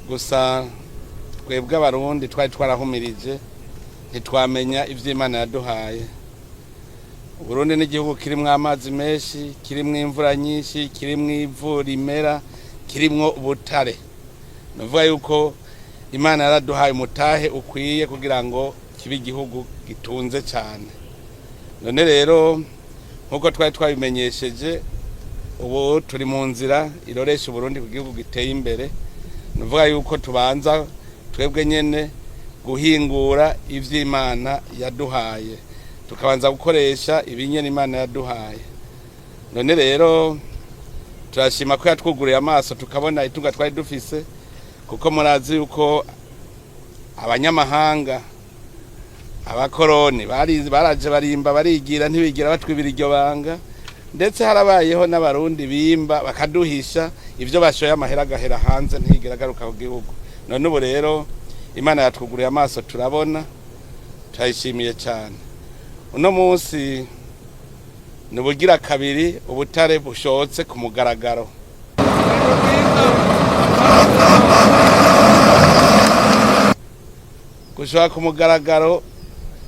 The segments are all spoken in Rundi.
Gusa twebwe Abarundi twari twarahumirije, ntitwamenya ivy'Imana yaduhaye. Uburundi n'igihugu kirimwo amazi menshi, kirimwo imvura nyinshi, kirimwo ivu rimera, kirimwo ubutare. Nuvuga yuko Imana yaraduhaye umutahe ukwiye kugira ngo kibe igihugu gitunze cyane. None rero, nk'uko twari twabimenyesheje, ubu turi mu nzira iroresha Uburundi ku gihugu giteye imbere. Nuvuga yuko tubanza twebwe nyene guhingura ivy'Imana yaduhaye, tukabanza gukoresha ibinyene Imana yaduhaye. None rero turashima ko yatwuguriye amaso, tukabona itunga twari dufise, kuko murazi yuko abanyamahanga, abakoroni, baraje barimba, barigira, ntibigira batwibira iryo banga. Ndetse harabayeho n'Abarundi bimba bakaduhisha ibyo bashoye, amahera agahera hanze, ntiyigera agaruka ku gihugu. None ubu rero Imana yatwuguriye amaso, turabona, turayishimiye cyane. Uno munsi ni ubugira kabiri ubutare bushotse ku mugaragaro. Gushora ku mugaragaro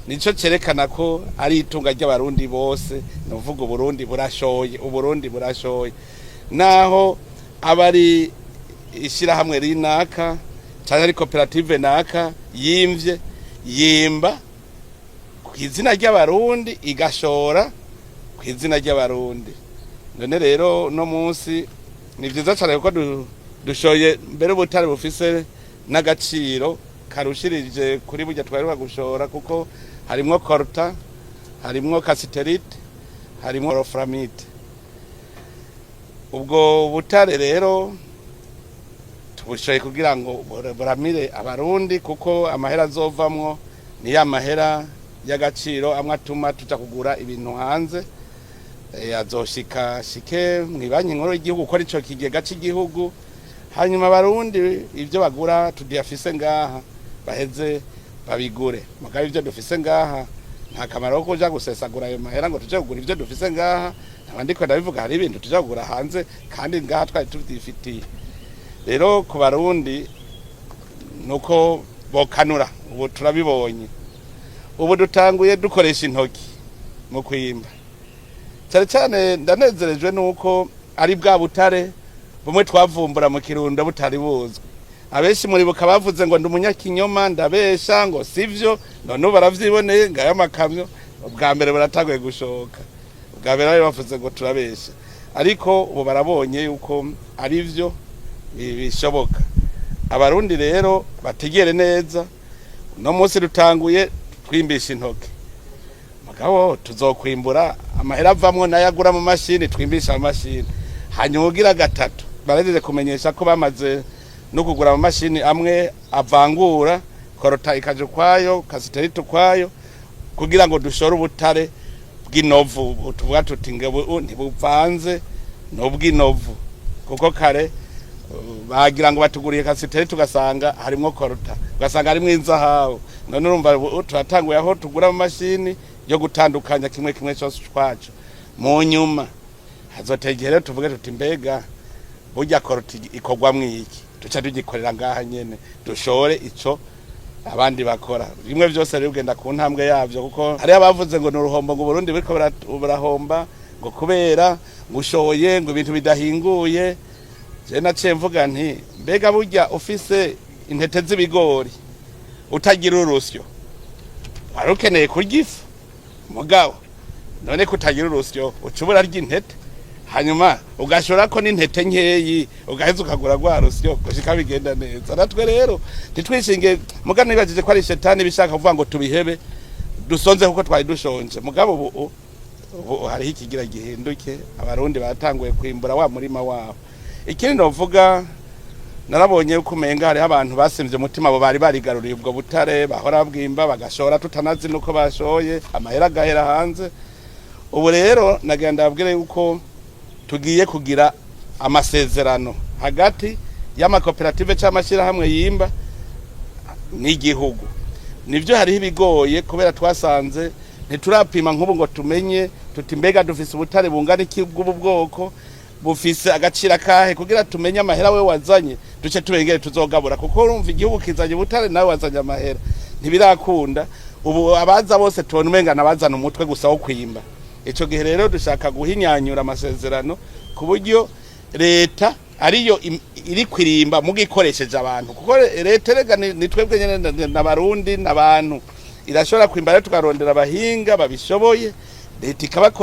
nico cerekana ko ari itunga ry'Abarundi bose. Nuvuga Uburundi burashoye, Uburundi burashoye, naho aba ari ishyirahamwe rinaka cyangwa ari koperative naka yimvye, yimba ku izina ry'Abarundi, igashora ku izina ry'Abarundi. None rero no munsi ni vyiza cyane, kuko dushoye mbere ubutare bufise n'agaciro karushirije kuri burya twaheruka gushora, kuko harimwo coltan, harimwo cassitérite, harimwo wolframite. Ubwo butare rero tubushoye kugira ngo buramire Abarundi, kuko amahera azovamwo ni ya mahera y'agaciro amwe atuma tuja kugura ibintu hanze. Azoshika shike mw'ibanki nkuru y'igihugu, gukora ico kigega c'igihugu, hanyuma Abarundi ivyo bagura tudiyafise ngaha baheze babigure. Mugabo ivyo dufise ngaha, nta kamaro ko kuja gusesagura ayo mahera ngo tuje kugura ivyo dufise ngaha. Nkaba ndiko ndabivuga, hari ibintu tuja kugura hanze kandi ngaha twari tuvyifitiye. Rero ku Barundi nuko bokanura. Ubu turabibonye, ubu dutanguye dukoresha intoki mu kwimba. Cyane cyane ndanezerejwe nuko ari bwa butare bumwe twavumbura mu Kirundo butari buzwi. Abenshi muribuka bavuze ngo ndi umunyakinyoma, ndabesha, ngo sivyo. None ubu baravyiboneye, ngayo amakamyo ubwa mbere buratanguye gushoka. Ubwa mbere bari bavuze ngo turabesha, ariko ubu barabonye yuko ari vyo bishoboka. Abarundi rero bategere neza, uno munsi dutanguye twimbisha intoke, mugabo tuzokwimbura, amahera avamwo nayo agura mu mashini, twimbisha amashini. Hanyuma ugira gatatu, barahejeje kumenyesha ko bamaze no kugura amamashini amwe avangura coltan ikaja ukwayo, cassitérite ukwayo, kugira ngo dushore ubutare bw'inovu. Tuvuga tuti ngo ntibuvanze n'ubw'inovu, kuko kare bagira ngo batuguriye cassitérite, ugasanga harimwo coltan, ugasanga harimwo inzahabu. None urumva ubu turatanguye aho tugura amamashini yo gutandukanya kimwe kimwe cyose twaco. Mu nyuma hazotegere tuvuge tuti: mbega burya coltan ikorwamwo iki? Duca tugikorera ngaha nyene, dushore ico abandi bakora. Bimwe byose rero ugenda ku ntambwe yavyo, kuko hariho abavuze ngo ni uruhombo, ngo Burundi buriko burahomba, ngo kubera ngo ushoye ngo ibintu bidahinguye. Je naciye mvuga nti: mbega burya ufise intete z'ibigori utagira urusyo, wari ukeneye kurya ifu? Mugabo none kutagira urusyo, uca ubura rya intete, hanyuma ugashorako n'intete nkeyi, ugaheza ukagura rwa rusyo gushika bigenda neza. Natwe rero ntitwishinge. Muga nibajije ko ari shetani bishaka kuvuga ngo tubihebe, dusonze kuko twari dushonje. Mugabo ubu hariho ikigira gihinduke, Abarundi batanguye kwimbura wa murima wabo. Ikindi novuga, narabonye yuko umenga hariho abantu basimvye umutima, abo bari barigaruriye ubwo butare, bahora bwimba bagashora tutanazi nuko bashoye, amahera agahera hanze. Ubu rero nagira ndababwire yuko tugiye kugira amasezerano hagati y'amakoperative cyangwa amashyirahamwe yimba n'igihugu. Nibyo, hariho ibigoye, kubera twasanze ntiturapima nk'ubu ngo tumenye tuti: mbega dufise ubutare bungana iki bw'ubu bwoko? Bufise agaciro akahe kugira tumenye amahera we wazanye, duce tubengere tuzogabura? Kuko urumva, igihugu kizanye ubutare, nawe wazanye amahera, ntibirakunda. Ubu abaza bose tubona umenga nabazana umutwe gusa wo kwimba. Ico gihe rero dushaka guhinyanyura amasezerano ku buryo leta ariyo iri kwirimba mugikoresheje abantu, kuko leta erega ni twebwe nyene, n'Abarundi n'abantu. Irashobora kwimba rero, tukarondera abahinga babishoboye, leta ikabakora.